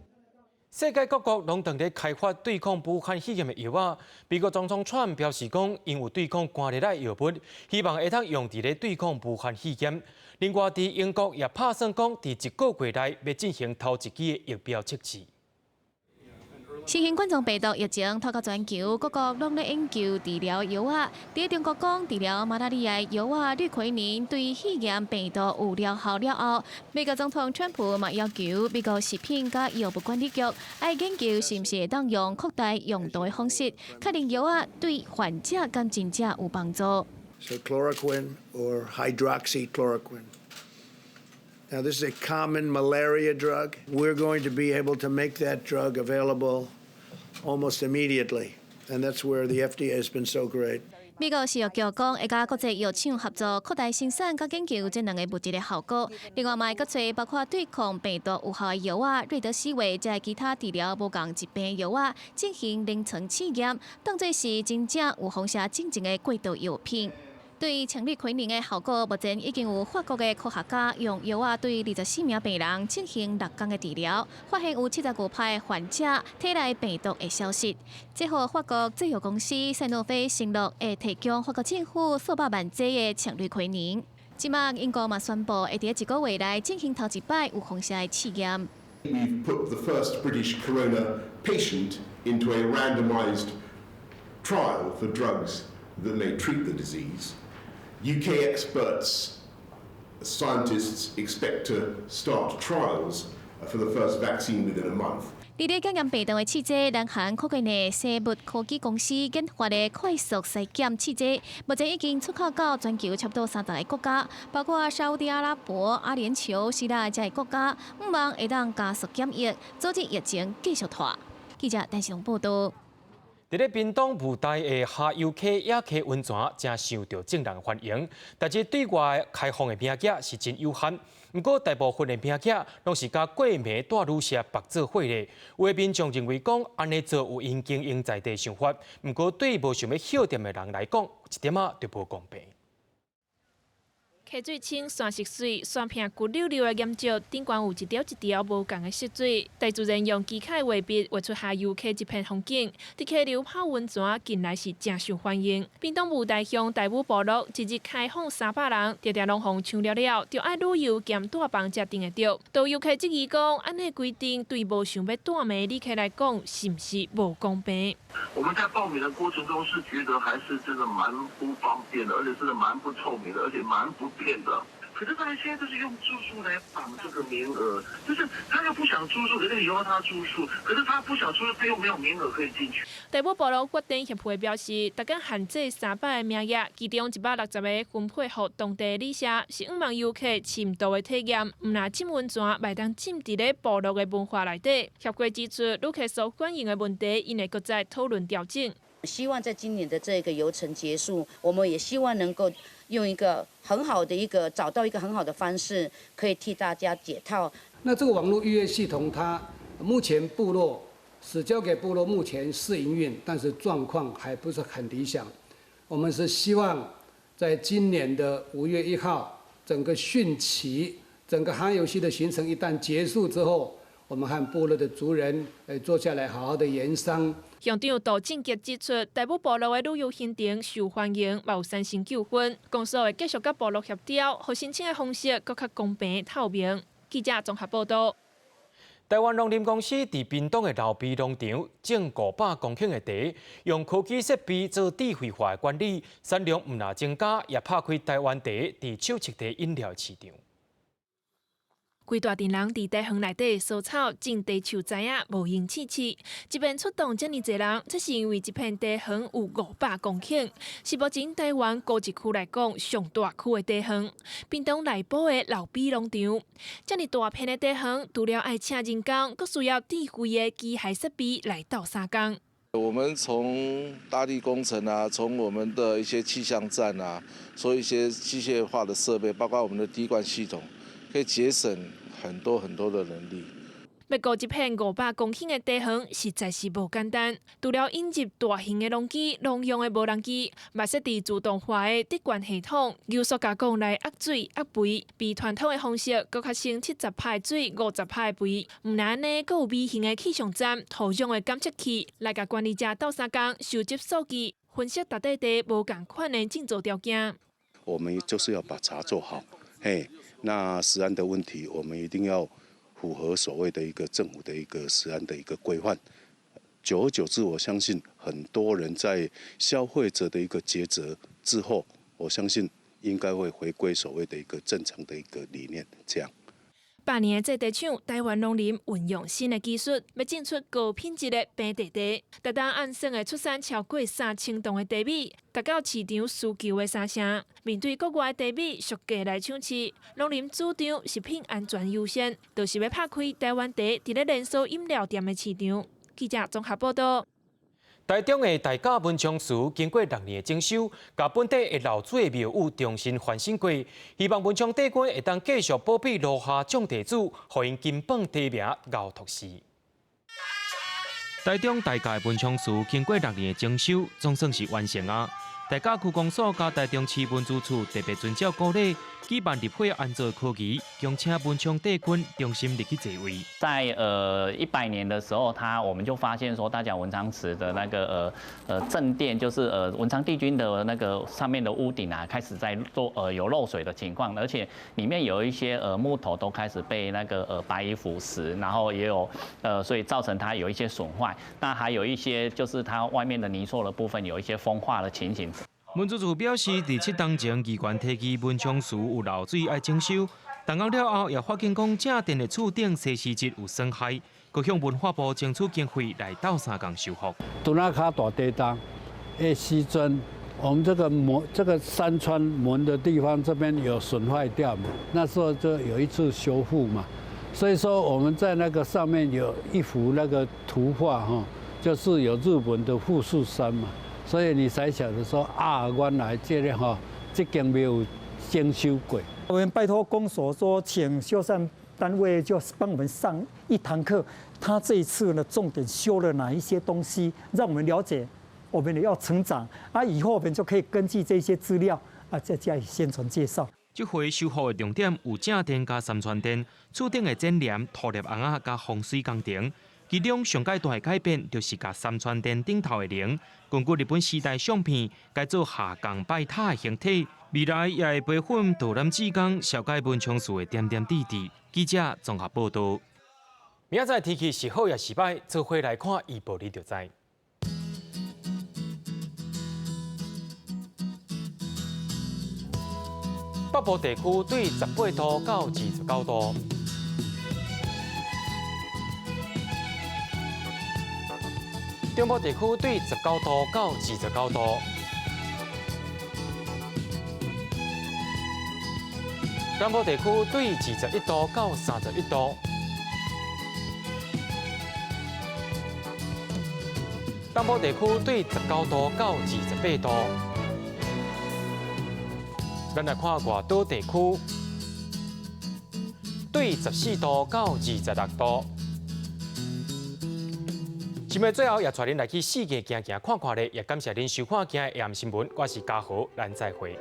世界各國攏正咧開發對抗武漢肺炎的藥仔。美國總統川普表示講，𪜶有對抗肝熱的藥物，希望會當用佇咧對抗武漢肺炎。另外，佇英國也拍算講，佇一個月內欲進行頭一支的疫苗測試。新型冠狀病毒疫情拖到全球，各國攏咧研究治療藥仔。佇中國講治療馬拉利亞藥仔氯喹寧對肺炎病毒有療效了後，美國總統川普嘛要求美國食品佮藥物管理局愛研究是毋是會當用擴大用途的方式，確認藥仔對患者敢真正有幫助。 So chloroquine or hydroxychloroquine. Now this is a common malaria drug. We're going to be able to make that drug available almost immediately, and that's where the FDA has been so great. 美國食藥局講，會佮國際藥廠合作，擴大生產佮研究這兩个物質的效果。另外，嘛會閣揣包括對抗病毒有效的藥仔、瑞德西韋這其他治療無仝疾病藥仔進行臨床試驗，當做是真正有放射進前的過渡藥品。對羥氯喹寧的效果，目前已經有法國的科學家用藥仔對24名病人進行6工的治療，發現有75%的患者體內病毒會消失。這予法國製藥公司賽諾菲承諾會提供法國政府數百萬劑的羥氯喹寧。這馬英國嘛宣布會佇一個月內進行頭一擺有放射的試驗。 We've put the first British corona patient into a randomized trial for drugs that may treat the disease. UK experts, scientists expect to start trials for the first vaccine within a month. 佇咧檢驗病毒的試劑，南韓科技的生物科技公司研發的快速篩檢試劑，目前已經出口到全球差不多30个國家，包括沙烏地阿拉伯、阿聯酋、希臘這些國家，向望會當加速檢疫，阻止疫情繼續拖。記者陳世龍報道。佇咧屏東霧台的哈尤溪野溪溫泉，誠受著眾人歡迎。但是對外開放的名額是真有限。毋過大部分的名額攏是佮過暝蹛旅社縛做伙的。有的民眾認為講，按呢做有𪜶經營在地想法，毋過對無想欲歇踮的人來講，一點仔就無公平。溪水清、山色媠、山壁骨溜溜的岩石，頂懸有一條一條無仝的溪水。大自然用機械畫筆畫出哈尤溪一片風景。佇溪流泡溫泉，近來是誠受歡迎。屏東霧台鄉大武部落一日開放300人，定定攏予搶了了，著愛旅遊兼蹛房才訂會著。都遊客質疑講，按呢規定對無想欲蹛暝旅客來講，是毋是無公平？我們在報名的過程中是覺得還是真的蠻不方便的，而且真的蠻不透明的，而且蠻不便的。可是他們現在就是用住宿來綁這個名額，就是他又不想住宿，可是你又要他住宿，可是他不想住宿，他又沒有名額可以進去。大武部落發展協會表示，逐工限制300个名額，其中160个分配予當地旅社，是向望遊客深度的體驗，毋但浸溫泉，嘛會當浸佇咧部落的文化內底。協會指出，旅客所反映的問題，𪜶會閣再討論調整。希望在今年的這個遊程結束，我們也希望能夠用一個很好的一個找到一個很好的方式，可以替大家解套。那這個網絡預約系統，它目前部落是交給部落目前試營運，但是狀況還不是很理想。我們是希望在今年的5月1號，整個汛期，整個哈尤溪的行程一旦結束之後，我們和部落的族人坐下來好好的研商。鄉長杜正傑指出，大武部落的旅遊行程受歡迎，嘛有產生糾紛。公所會繼續佮部落協調，予申請的方式閣較公平透明。記者綜合報道。台灣農林公司佇屏東的老埤農場種500公頃的茶，用科技設備做智慧化的管理，產量毋但增加，也拍開台灣茶佇手測茶飲料市場。規大陣人佇茶園內底除草、種茶樹栽仔，無閒試試。這邊出動遮爾濟人，這是因為這片茶園有500公頃，是目前台灣高一區來講上大區的茶園。屏東內埔的老比農場，遮爾大片的茶園，除了愛請人工，閣需要智慧的機械設備來鬥相共。我們從大地工程啊，從我們的一些氣象站啊，做一些機械化的設備，包括我們的滴灌系統，可以節省很多很多的人力。欲顧這片500公頃的茶園，實在是無簡單。除了引入大型的農機、農用的無人機，嘛設置自動化的滴灌系統，濃縮加工來壓水、壓肥，比傳統的方式閣較省70%的水、50%的肥。毋但按呢，閣有微型的氣象站、土壤的檢測器，來共管理者鬥相共收集數據，分析逐塊地無仝款的種植條件。我們就是要把茶做好，嘿，那食安的問題，我們一定要符合所謂的一個政府的一個食安的一個規範。久而久之，我相信很多人在消費者的一個抉擇之後，我相信應該會回歸所謂的一個正常的一個理念。這樣。百年的製茶廠，台灣農林運用新的技術，欲種出高品質的平地茶。逐冬按算會出產超過3000噸的茶米，達到市場需求的三成。面對國外茶米俗價來搶市，農林主張食品安全優先，就是欲拍開台灣茶佇咧連鎖飲料店的市場。記者綜合報導。台中的大甲文昌祠經過6年的整修，共本底的漏水的廟宇重新翻新過，希望文昌帝君會當繼續保庇蘆下眾地主，予𪜶金榜題名𠢕托死。台中大甲文昌祠經過6年的整修，總算是完成啊！大甲區公所佮台中市文資處特別遵照古禮，舉辦入伙安座科儀，恭請文昌帝君重新入去坐位。在100年的時候，我們就發現說，大甲文昌祠的那個正殿，就是文昌帝君的那個上面的屋頂啊，開始在做有漏水的情況，而且裡面有一些木頭都開始被那個白蟻腐蝕，然後也有所以造成它有一些損壞。那還有一些就是它外面的泥塑的部分有一些風化的情形。文資處表示，佇7冬前，議員提議文昌祠有漏水愛整修，動工了後也發現講正殿的柱頂西施舌有損害，閣向文化部爭取經費來鬥相共修復。拄仔較大地動的時陣，我們這個門這個山川門的地方這邊有損壞掉嘛，那時候就有一次修復嘛，所以說我們在那個上面有一幅那個圖畫哈，就是有日本的富士山嘛。所以你才曉得說啊，原來這個吼，這間廟有整修過。我們拜託公所說，請修繕單位就幫我們上一堂課。他這一次呢，重點修了哪一些東西，讓我們了解，我們也要成長啊！以後我們就可以根據這些資料啊，再加以宣傳介紹。這回修復的重點有正殿佮三川殿、柱頂的剪簾、塗立紅仔佮風水工程。其中上蓋大的改變，就是共三川殿頂頭的龍，根據日本時代相片改做下降拜塔的形體。未來也會培訓導覽志工，紹介文昌祠的點點滴滴。記者綜合報導。明仔載天氣是好抑是䆀，做伙來看預報你就知。北部地區對18度到29度。中部地區對19度到29度。南部地區對21度到31度。東部地區對19度到28度。咱來看外島地區，對14度到26度。新聞最後也帶恁來去四界行行看看咧，也感謝恁收看今日的新聞，我是嘉豪，咱再會。